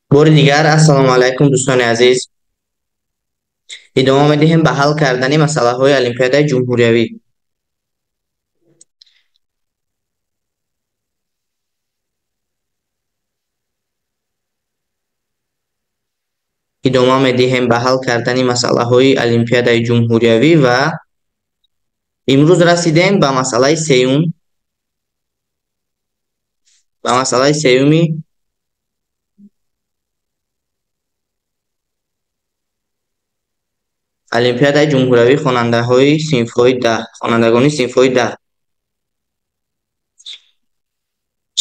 Бори дигар ассалому алайкум дӯстони азиз. Идома медиҳем ба ҳал кардани масъалаҳои Олимпиадаи ҷумҳуриявӣ. Идома медиҳем ба ҳал кардани масъалаҳои Олимпиадаи ҷумҳуриявӣ ва имрӯз расидем ба масъалаи сеюм, ба масъалаи сеюми Олимпиадаи ҷумҳуриявии хонандаҳои синфҳои 10, хонандагони синфҳои 10.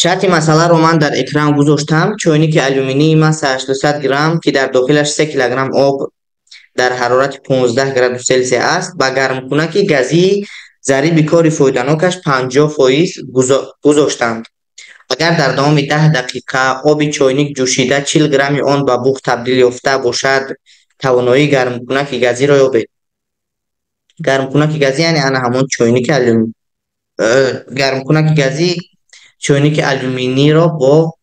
Шарти масъаларо ман дар экран гузоштам. Чойники алюминии массааш 200 грамм, ки дар дохилаш 3 килограмм об дар ҳарорати 15 градус Селсия аст, ба гармкунаки газии зариби кори фоиданокаш 50% гузоштанд. Агар дар давоми 10 дақиқа оби чойник ҷӯшида 40 грамми он ба буғ табдил ёфта бошад, тавоноии гармкунаки газиро ёбед. Гармкунаки газӣ яъне ана ҳамон чойники алюминий. Гармкунаки газӣ чойники алюминийро бо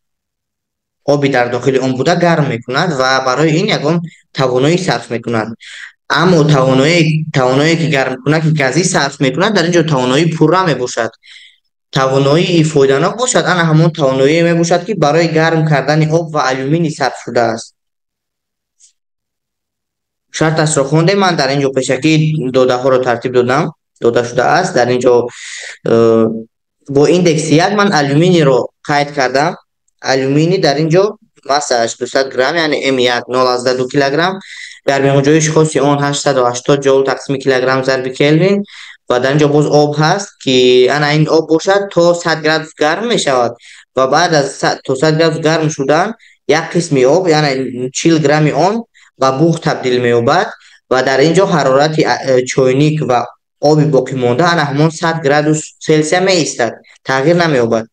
оби дар дохили он буда гарм мекунад ва барои ин ягон тавоноӣ сарф мекунад. Аммо тавоноие ки гармкунаки газӣ сарф мекунад, дар ин ҷо тавоноии пурра мебошад. Тавоноии фоиданок бошад, ана ҳамон тавоноие мебошад, ки барои гарм кардани об ва алюминий сарф шудааст. Шарташро хондем, ман дар ин ҷо пешакӣ додаҳоро тартиб додам, дода шудааст. Дар ин ҷо бо индекси 1 ман алюминийро қайд кардам. Алюминий дар ин ҷо массааш 200 грамм, яъне М1 0,2 килограмм, гармиғунҷоиши хоси он 880 ҷоул тақсими килограмм зарби Келвин, ва дар ин ҷо боз об ҳаст, ки ана ин об бошад то 100 градус гарм мешавад ва баъд аз то 100 градус гарм шудан як қисми об, яъне 40 грамми он ба буғ табдил меёбад ва дар ин ҷо ҳарорати чойник ва оби боқимонда ана ҳамон 100 градус Селсия меистад, тағйир намеёбад.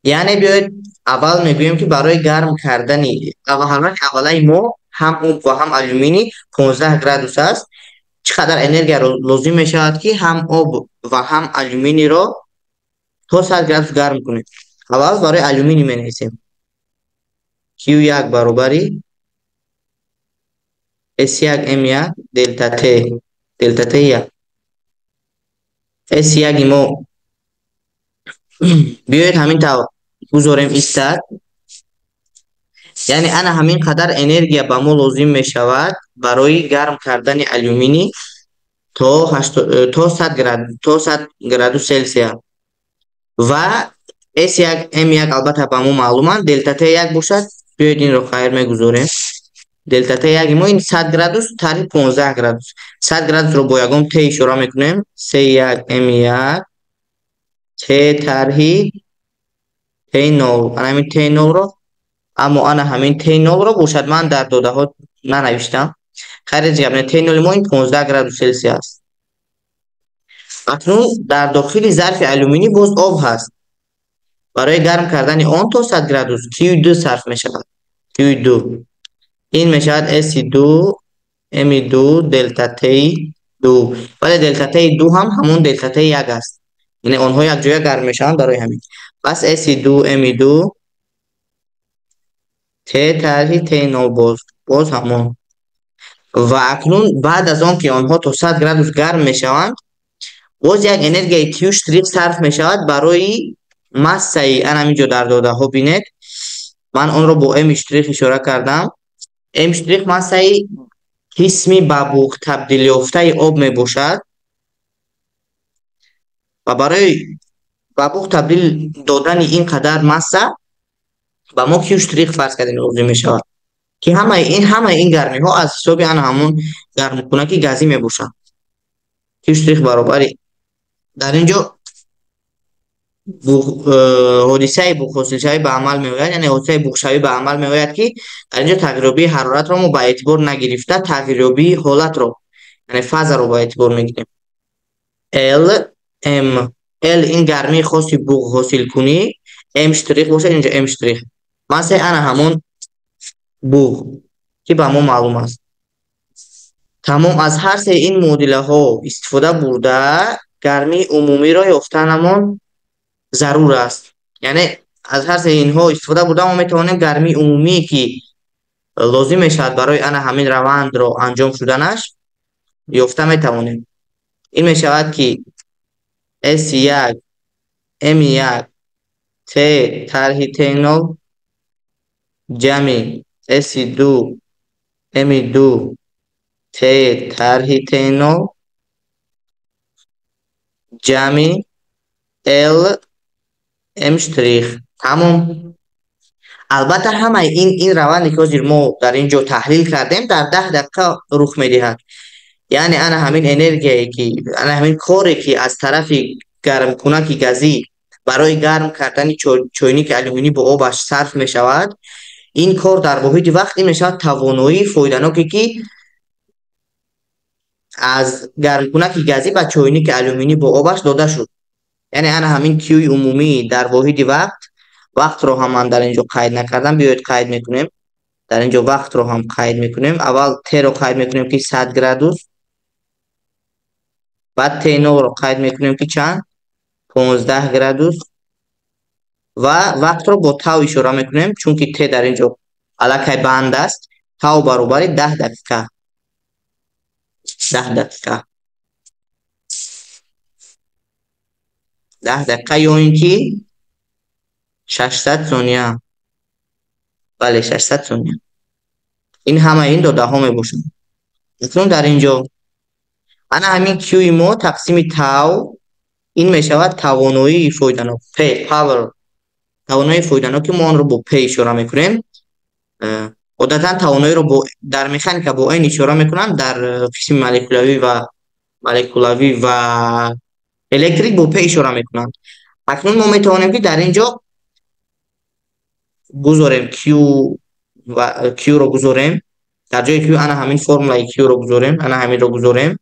Яъне биёед аввал мегӯем, ки барои гарм кардани ҳарорати аввалаи мо ҳам об ва ҳам алюминий 15 градус аст. Чӣ қадар энергия лозим мешавад, ки ҳам об ва ҳам алюминийро то 100 градус гарм кунем? Аввал барои алюминий менависем. Q1 баробари S1 M1 делта T, делта T1. S1 мо биёед ҳамин тавр гузорем истад. Яъне ана ҳамин қадар энергия ба мо лозим мешавад барои гарм кардани алюминий то 100 градус Селсия. Ва S1 M1 албатта ба мо маълуманд, делта T1 бошад, биёед инро хайр мегузорем. Делта T1 мо ин 100 градус тарҳи 15 градус. 100 градусро бо ягон T ишора мекунем. C1 M1 T тарҳи T0. Ана ҳамин T0-ро, аммо ана ҳамин T0-ро бошад ман дар додаҳо нанавиштам. Хайр, ҳеҷ гап не, T0 мо ин 15 градус Селсия аст. Акнун дар дохили зарфи алюминий боз об ҳаст. Барои гарм кардани он то 100 градус Q2 сарф мешавад. Q2 ин мешавад S2 M2 делта T2. Вале делта T2 ҳам ҳамон делта T1 аст. Яъне онҳо якҷоя гарм мешаванд барои ҳамин. Пас S2 M2 T тарҳи T0 боз ҳамон. Ва акнун баъд аз он ки онҳо то 100 градус гарм мешаванд, боз як энергияи Q штрих сарф мешавад барои массаи ана ҳамин ҷо дар додаҳо бинед. Ман онро бо М штрих ишора кардам. М штрих массаи қисми ба буғ табдилёфтаи об мебошад ва барои ба буғ табдил додани ин қадар масса ба мо Q штрих фарз кардем лозим мешавад, ки ҳамаи ин гармиҳо аз ҳисоби ана ҳамон гармкунаки газӣ мебошанд. Q штрих баробари дар ин ҷо ҳодисаи буғ ҳосилшавӣ ба амал меояд, яъне ҳодисаи буғшавӣ ба амал меояд, ки дар ин ҷо тағйирёбии ҳароратро мо ба эътибор нагирифта, тағйирёбии ҳолатро, яъне фазаро ба эътибор мегирем. L M L ин гармии хоси буғ ҳосилкунӣ, M штрих бошад, инҷо M штрих массаи ана ҳамон буғ, ки ба мо маълум аст. Тамом, аз ҳар се ин муодилаҳо истифода бурда гармии умумиро ёфтанамон зарур аст. Яъне аз ҳар се инҳо истифода бурда мо метавонем гармии умумие ки лозим мешавад барои ана ҳамин равандро анҷом шуданаш ёфта метавонем. Ин мешавад ки S1 M1 T тарҳи T0 ҷамъи S2 M2 T тарҳи T0 ҷамъи L M штрих. Тамом. Албатта ҳамаи ин раванде ки ҳозир мо дар ин ҷо таҳлил кардем дар 10 дақиқа рух медиҳад. Яъне ана ҳамин энергияе ки, ана ҳамин коре ки аз тарафи гармкунаки газӣ барои гарм кардани чойники алюминӣ бо обаш сарф мешавад, ин кор дар воҳиди вақт ин мешавад тавоноии фоиданоке ки аз гармкунаки газӣ ба чойники алюминӣ бо обаш дода шуд. Яъне ана ҳамин Q-и умумӣ дар воҳиди вақт, вақтро ҳам ман дар ин ҷо қайд накардам, биёед қайд мекунем. Дар ин ҷо вақтро ҳам қайд мекунем. Аввал T-ро қайд мекунем ки 100 градус, баъд T0-ро қайд мекунем ки чанд? 15 градус ва вақтро бо тав ишора мекунем, чунки T дар ин ҷо аллакай банд аст. Тав баробари 10 дақиқа. 10 дақиқа. 10 дақиқа ё ин ки 600 сония. Бале, 600 сония. Ин ҳама ин додаҳо мебошанд. Акнун дар ин ҷо ана ҳамин Q-и мо тақсими тав ин мешавад тавоноии фоиданок, P, power. Тавоноии фоиданок ки мо онро бо P ишора мекунем. Одатан тавоноиро дар механика бо N ишора мекунанд, дар қисми молекулавӣ ва электрик бо P ишора мекунанд. Акнун мо метавонем ки дар ин ҷо гузорем Q ва Q-ро гузорем. Дар ҷои Q ана ҳамин формулаи Q-ро гузорем, ана ҳаминро гузорем.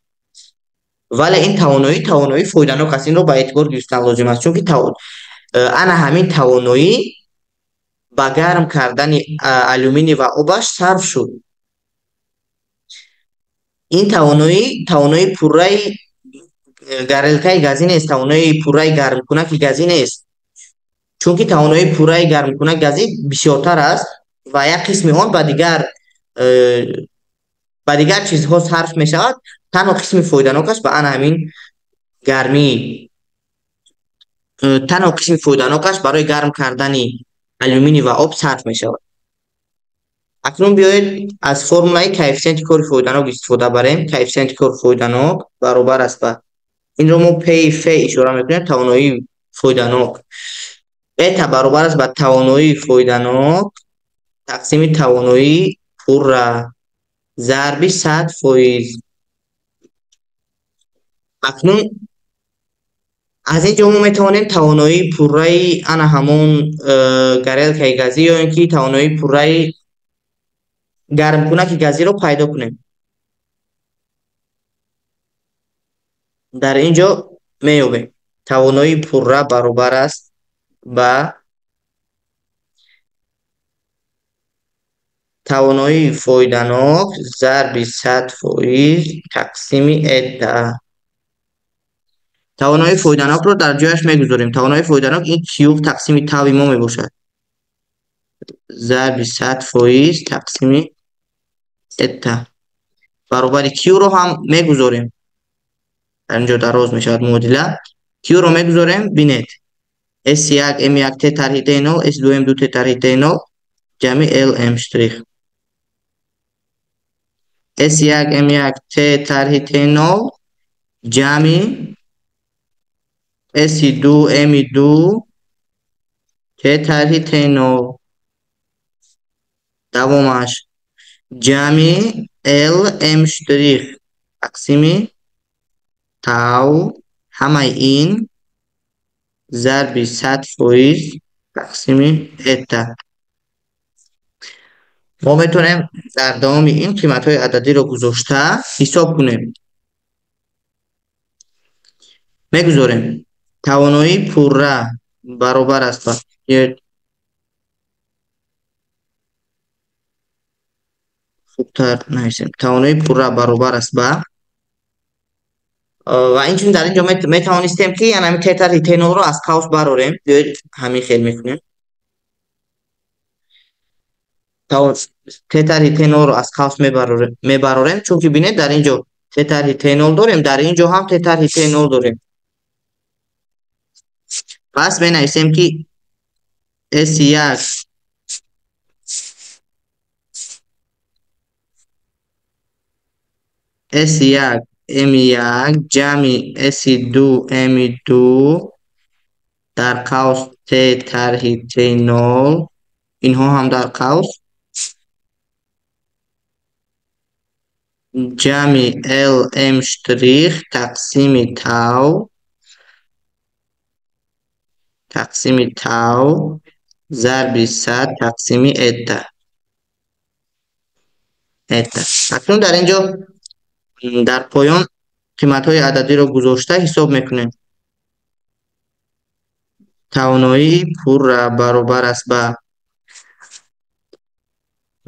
Вале ин тавоноӣ фоиданок аст, инро ба эътибор гирифтан лозим аст, чунки ана ҳамин тавоноӣ ба гарм кардани алюминий ва обаш сарф шуд. Ин тавоноии пурраи гарелкаи газӣ нест, тавоноии пурраи гармкунаки газӣ нест, чунки тавоноии пурраи гармкунаки газӣ бисёртар аст ва як қисми он ба дигар чизҳо сарф мешавад. Танҳо қисми фоиданокаш ба ана ҳамин гармӣ, танҳо қисми фоиданокаш барои гарм кардани алюминий ва об сарф мешавад. Акнун биёед аз формулаи коэффисиенти кори фоиданок истифода барем. Коэффисиенти кори фоиданок баробар аст ба инро мо P F ишора мекунем, тавоноии фоиданок. Бета баробар аст ба тавоноии фоиданок тақсими тавоноии пурра зарби 100%. Акнун аз ин ҷо мо метавонем тавоноии пурраи ана ҳамон гарелкаи газӣ ё ин ки тавоноии пурраи гармкунаки газиро пайдо кунем. Дар ин ҷо меёбем тавоноии пурра баробар аст ба тавоноии фоиданок зарби 100% тақсими эта. Тавоноии фоиданокро дар ҷояш мегузорем. Тавоноии фоиданок ин Q тақсими тави мо мебошад. Зарби 100% тақсими эта баробари Q-ро ҳам мегузорем. Дар ин ҷо дароз мешавад муодила. Q-ро мегузорем, бинед. S1 M1 T тарҳи T0, S2 M2 T тарҳи T0 ҷамъи L M штрих. S1 M1 T тарҳи T0 ҷамъи S2 M2 T тарҳи T0 давомаш ҷамъи L M штрих тақсими тав ҳамаи ин зарби 100% тақсими эта. Мо метавонем дар давоми ин қиматҳои ададиро гузошта ҳисоб кунем. Мегузорем тавоноии пурра баробар аст ба Хубтар нависем. Тавоноии пурра баробар аст ба ва инчунин дар инҷо метавонистем ки яъне ҳамин Т тарҳи Т нолро аз қавс барорем. Биёед ҳамин хел мекунем. Т тарҳи Т нолро аз қавс мебарорем, чунки бинед дар инҷо Т тарҳи Т нол дорем, дар инҷо ҳам Т тарҳи Т нол дорем. Пас менависем ки S1 S1 M1 ҷамъи S2 M2 дар қавс Т тарҳи Т нол, инҳо ҳам дар қавс ҷамъи L M штрих тақсими тау зарби 100 тақсими эта. Акнун дар инҷо дар поён қиматҳои ададиро гузошта ҳисоб мекунем. Тавоноии пурра баробар аст ба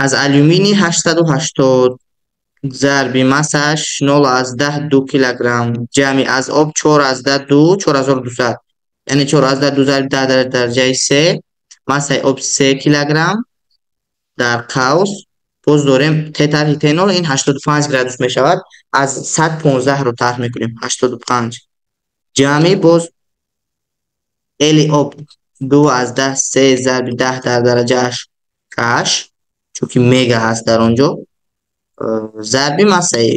аз алюминий 880 зарби массааш 0,2 килограмм ҷамъи аз об 4,2 4200, яъне 4,2 зарби 10 дар дараҷаи 3, массаи об 3 килограмм дар қавс боз дорем Т тарҳи Т нол, ин 85 градус мешавад, аз 115-ро тарҳ мекунем, 85 ҷамъи боз L об 2,3 зарби 10 дар дараҷааш 6, чунки мега ҳаст дар он ҷо, зарби массаи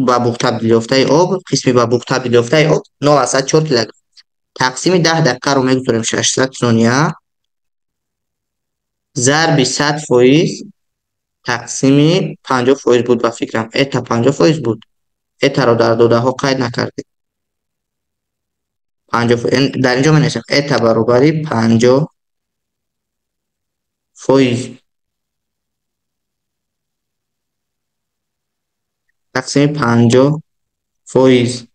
ба буғ табдил ёфтаи об, қисми ба буғ табдил ёфтаи об 0,4 килограмм тақсими 10 дақиқаро мегузорем 600 сония зарби 100% тақсими 50% буд ба фикрам. Эта 50% буд. Этаро дар додаҳо қайд накардем. 50 дар инҷо менависем эта баробари 50%. Тақсими 50%.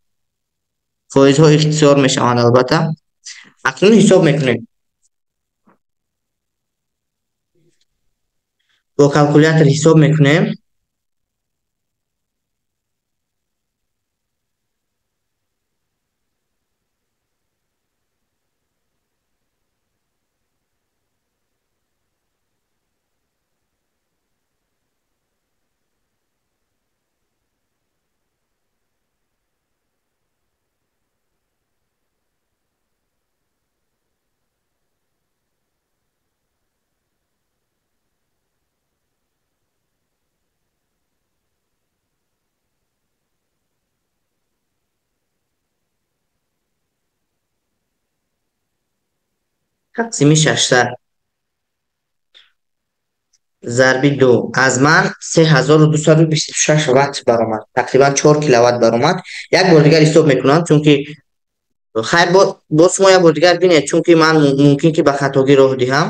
Фоизҳо ихтисор мешаванд албатта. Акнун ҳисоб мекунем. Бо калкулятор ҳисоб мекунем. Тақсими 600 зарби 2 аз ман 3226 ватт баромад, тақрибан 4 киловатт баромад. Як бор дигар ҳисоб мекунам, чунки хайр, боз шумо як бор дигар бинед, чунки ман мумкин ки ба хатогӣ роҳ диҳам.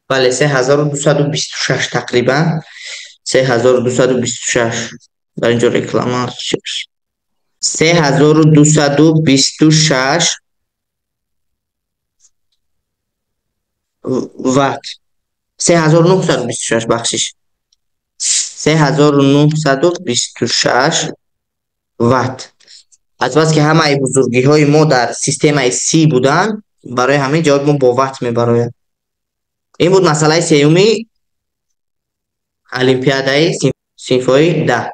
Бале, 3226 тақрибан 3226. Дар инҷо реклама 3226 ватт, 3926, бахшиш, 3926 ватт. Аз бас ки ҳамаи бузургиҳои мо дар системаи Си буданд, барои ҳамин ҷавоби мо бо ватт мебарояд. Ин буд масъалаи сеюми олимпиадаи синфҳои 10.